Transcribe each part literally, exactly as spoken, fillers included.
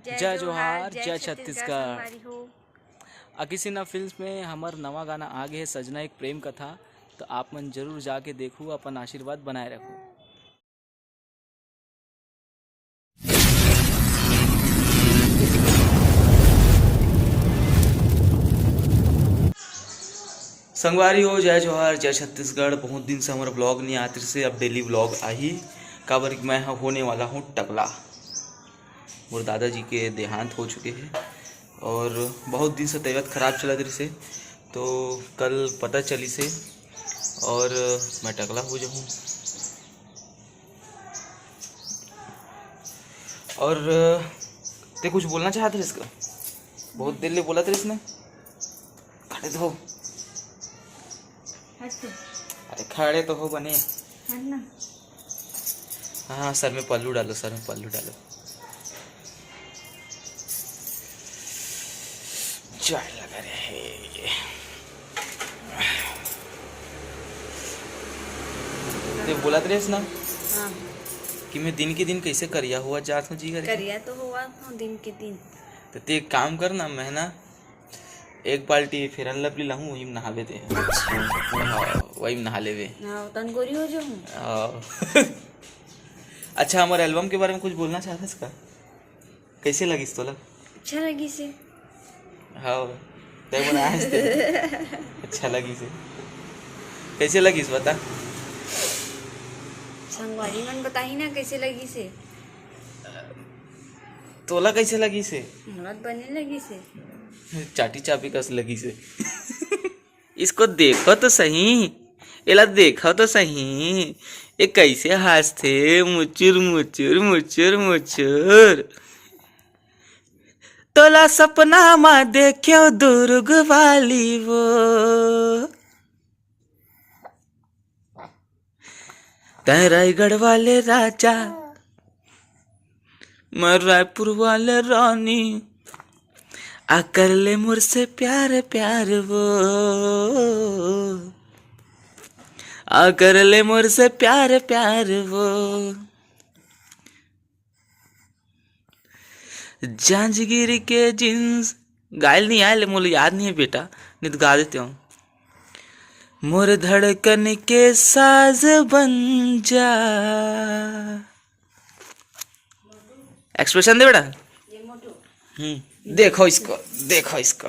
जय जोहार, जय छत्तीसगढ़। संगवारी हो। अकिसिना फिल्म्स में हमर नवा गाना आ गे हे, सजना एक प्रेम कथा। तो आप मन जरूर जाके देखू, अपन आशीर्वाद बनाए रखू। संगवारी हो, जय जोहार, जय छत्तीसगढ़। बहुत दिन से हमर vlog नहीं आत रहिसे, अब daily vlog आही, काबर कि मैं ह होने वाला हूँ टकला। मोर दादाजी के देहांत हो चुके हे और बहुत दिन से तबीयत खराब चलत रहिसे, तो कल पता चलिसे और मैं टकला हो जाहूँ। और ते कुछ बोलना चाहत रहिस का? बहुत देर ले बोलत रहिस ना। खड़े तो हो। हट तो। अरे खड़े तो हो बने। हट ना। हाँ, सर में पल्लू डालो, सर में पल्लू डालो। जाए लगा रे। ते बोलत रहिस ना हाँ। कि मैं दिन के दिन कैसे करिया हुआ जात हूँ जी करके। करिया तो हुआ हूँ दिन के दिन। तो ते एक काम कर ना, मैं ना एक बाल्टी Fair and Lovely लाहूँ, वही में नहाबे ते। हाँ, वही में नहा लेबे। हाँ, तन गोरी हो जाऊँ। हाँ। अच्छा, हमर album के बारे में कुछ बोलना चाहत हस का? कैसे लगिस तोला? अच्छा लगिस हे। हाँ, तै बनाए हस ते। अच्छा लगिस हे। कैसे लगिस बता? संगवारी मन बताही ना कैसे लगिस हे। तोला कैसे लगिस हे? मोला तो बने लगिस हे। चाटी चापी कस लगिस हे। इसको देखो तो सही, एला देखो तो सही, ये कैसे हंसथे, मुचुर मुचुर मुचुर मुचुर। तोला सपना मा देखेव दुर्ग वाली वो, तैं रायगढ़ वाले राजा, मैं रायपुर वाले रानी, आ कर ले मोर से प्यार प्यार वो, आ कर ले मोर से प्यार प्यार वो। जांजगीर के जींस गायल नहीं आए ले, मोला याद नहीं है बेटा, नहीं तो गा देते हूँ। मोर धड़कन के साज बन जा। Expression दे बेटा। हम्म, देखो इसको, देखो इसको।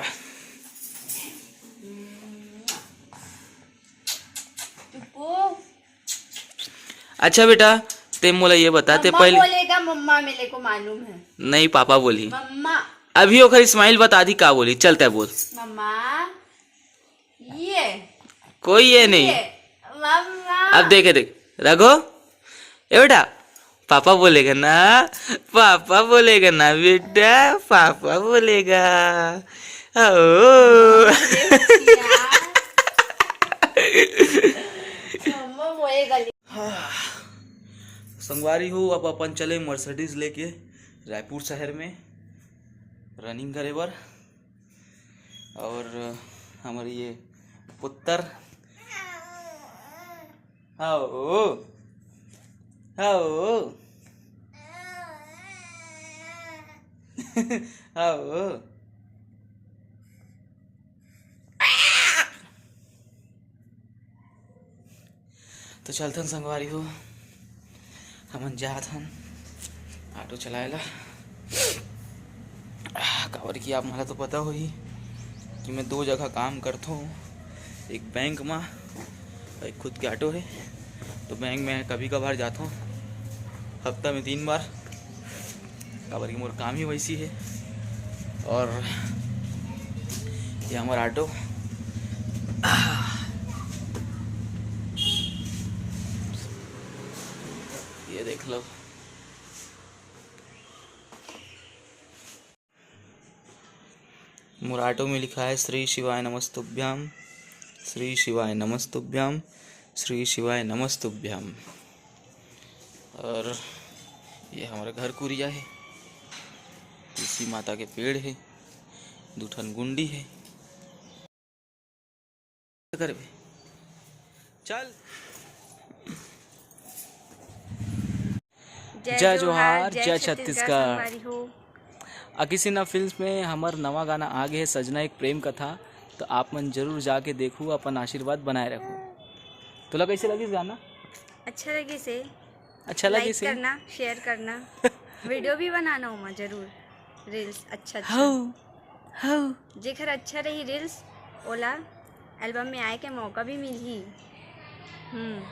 अच्छा बेटा, ते मोला ये बता, ते मम्मा पहले बोलेगा, मम्मा मेरे को मालूम है। नहीं, पापा बोली। मम्मा। अभी ओकर smile बता दी का बोली, चलता है बोल। मम्मा, ये। कोई ये नहीं। ये। मम्मा। अब देखे देख, रघो, ए बेटा, पापा बोलेगा ना, पापा बोलेगा ना बेटा, पापा बोलेगा। ओ। मम्मा बोलेगा। हाँ। संगवारी हो, अब अपन चले Mercedes लेके रायपुर शहर में running करे बर। और हमर ये पुत्तर, हाओ, हाओ, हाओ। तो चलथन संगवारी हो, हमन जात हन ऑटो चलाए ला। आह, काबर कि आप मला तो पता होही कि मैं दो जगह काम करथों, एक बैंक मा और एक खुद के ऑटो है। तो बैंक में कभी कभार जाथों, हफ्ता में तीन बार। काबर कि मोर काम ही वैसी है। और ये हमर ऑटो, ये देख लो, मोर ऑटो में लिखा है श्री शिवाय नमस्तुभ्यम, श्री शिवाय नमस्तुभ्यम, श्री शिवाय नमस्तुभ्यम। और ये हमर घर कुरिया है, तुलसी माता के पेड़ है, दू ठन गुंडी है। करबे। चल। जय जोहार, जय छत्तीसगढ़। संगवारी हो। अकिसिना फिल्म्स में हमर नवा गाना आ गे हे, सजना एक प्रेम कथा। तो आप मन जरूर जाके देखू, अपन आशीर्वाद बनाए रखू। तोला कैसे लगिस गाना? अच्छा लगिस हे। अच्छा लाइक लगिस हे? करना, शेयर करना, वीडियो भी बनाना ओमा जरूर, रील्स अच्छा अच्छा। हौ, हौ। जेकर अच्छा रही रील्स, ओला एल्बम में आए के मौका भी मिलही। हम्म।